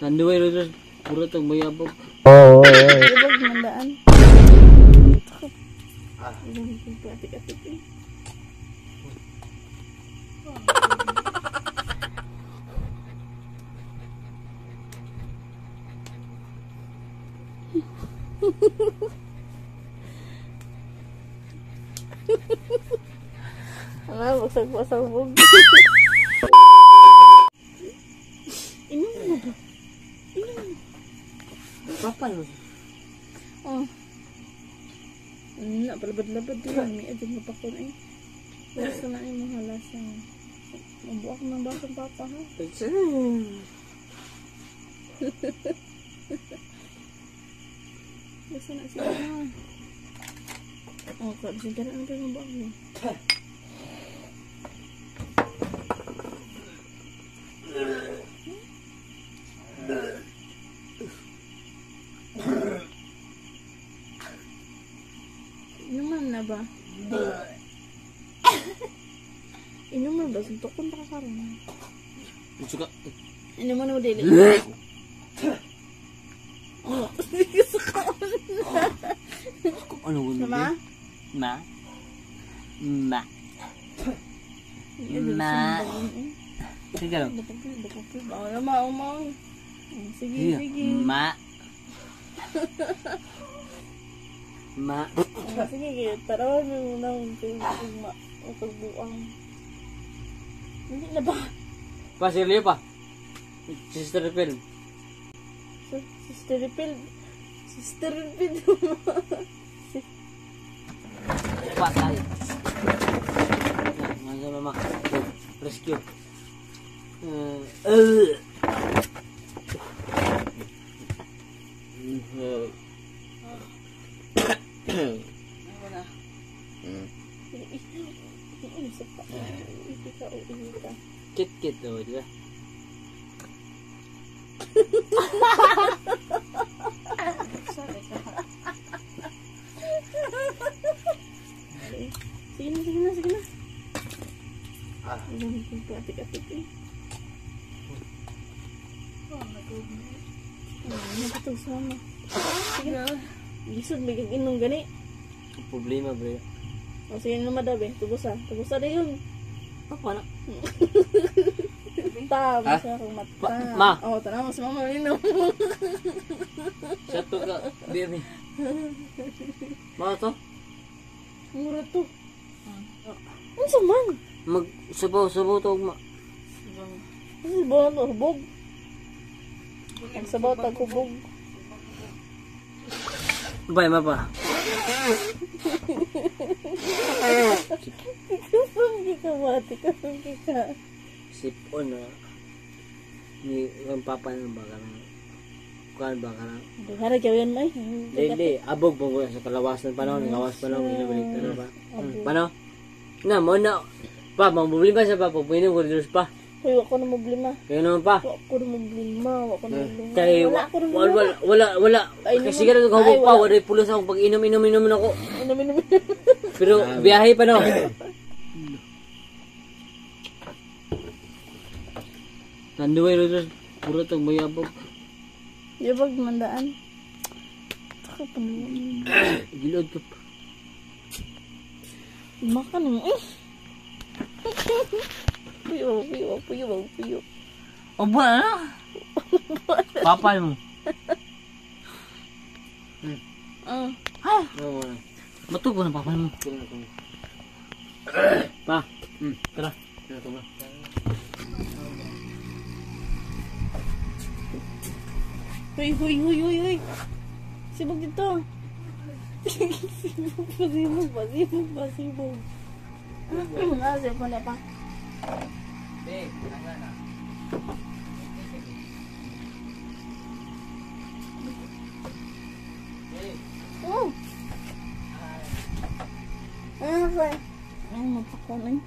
Tanduay Rogers, puro tong mayabog. Oo. Yabag mandaan. Atik-atik eh. Ano, basag-basag. Inom na ba? Inom na. Papa no. Oh. Na, palabad-labad din. May adyan mapakon eh. Basta na yung mga lasa. Mabuak ng basong papa ha. Basta na sila na. Oh, bisin ka na ang mabuak mo. Inuman na ba? Inuman ba? Suntok pa ka karon. Suka. Inuman mo dili. Oh, suka. Ano ko? Ma? Ma. Ma. Ma. Sige lang. Ma, ma. Sige, sige. Ma. Ma. Sige, tarawan mo muna kung ma o pagbuang. Hindi na ba? Pa, seryo pa. Sister Phil. Sister Phil. Sister Phil. Patay. Masa mama. Rescue. Kit-kit daw, di ba? Sige na, sige na, sige na. Atik-atik eh. Nakatog sa mama. Sige na. Lisod, may inom gani. Problema, bro. O sige na madab eh. Tugusa. Tugusa na yun. Apa na? Ta, basta akong mata. Ma! Oo, tanaw mo sa mama inom. Sa to ka, baby. Ma to? Mura to. Ano sa man? Mag-sabaw, sabaw to, ma. Sabaw to, hubog. Ang sabaw tag hubog. Bye, ma pa. Kasunggi ka ba? Kasunggi ka. Sipon na. Ni ang papa ng baka na. Kuan baka na. Duhara gawin mo eh. Hindi, abog mo sa kalawasan pa noon. Lawas pa noon. Inabalik na pa. Paano? Na, mo na. Pa, mamblima sa pa. Pupinom ko dito pa. Uy, wako na problema. Kaya naman pa. Wako na problema. Wako na problema. Kaya, wala ko na problema. Wala, wala. Kasi ka na hubog pa. Wala pulos akong pag inom, inom, inom ako. Inom, inom, inom. Pero biyahe pa no. Tanduay Rogers, puro tong mayabog. Yabag mandaan. Taka pa naman. Gilod ko pa. Makan mo eh. Puyo, puyo, puyo, puyo. O ba na? Papal mo. Ah. Matug ko na papal mo. Pa. Tara. Huy, huy, huy, huy, huy. Sibog dito. Sibog, pasibog, pasibog, pasibog. Ah, sibog na pa. Oh. Ah, okay. Ay, mapakon eh.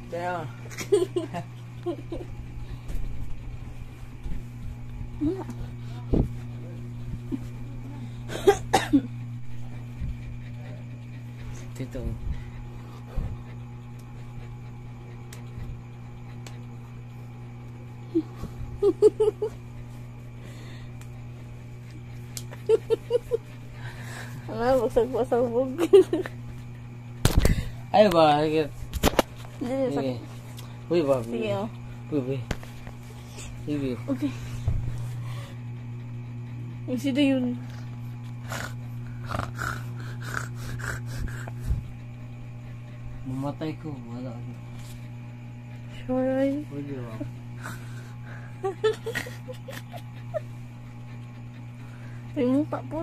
Kaya. Wala. Dito. Ano, bagsag-pasabog. Ay ba, sige. Dili, Sige. Uy ba. Sige, oh. Uy, uy. Sige. Okay. Ang sino yun? Mamatay ko. Wala ko. Sure, ay. Pwede ba? Ay mo pa po.